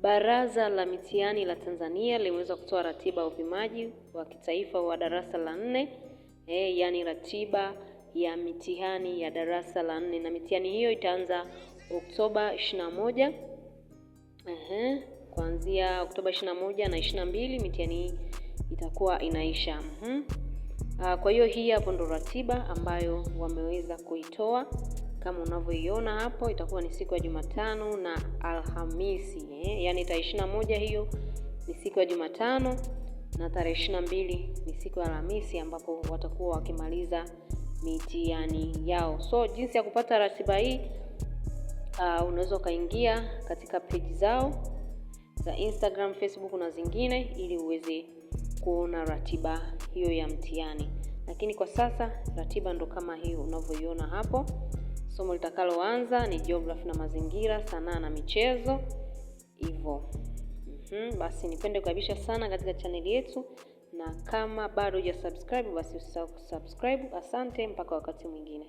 Baraza la Mitihani la Tanzania limeweza kutoa ratiba ya upimaji wa kitaifa wa darasa la nne, yaani ratiba ya mitihani ya darasa la nne, na mitihani hiyo itaanza Oktoba 21. Ehe, kuanzia Oktoba 21 na 22 mitihani hii itakuwa inaisha. Kwa hiyo hii hapo ndo ratiba ambayo wameweza kuitoa kama unavyoiona hapo. Itakuwa ni siku ya Jumatano na Alhamisi, yaani tarehe 21 hiyo ni siku ya Jumatano na tarehe 22 ni siku ya Alhamisi ambapo watakuwa wakimaliza mitihani yao. So jinsi ya kupata ratiba hii, unaweza ukaingia katika peji zao za Instagram, Facebook na zingine ili uweze kuona ratiba hiyo ya mtihani. Lakini kwa sasa ratiba ndo kama hiyo unavyoiona hapo. Somo litakaloanza ni jiografia na mazingira, sanaa na michezo hivyo. Basi nipende kukaribisha sana katika chaneli yetu, na kama bado hujasubscribe basi usisahau kusubscribe. Asante, mpaka wakati mwingine.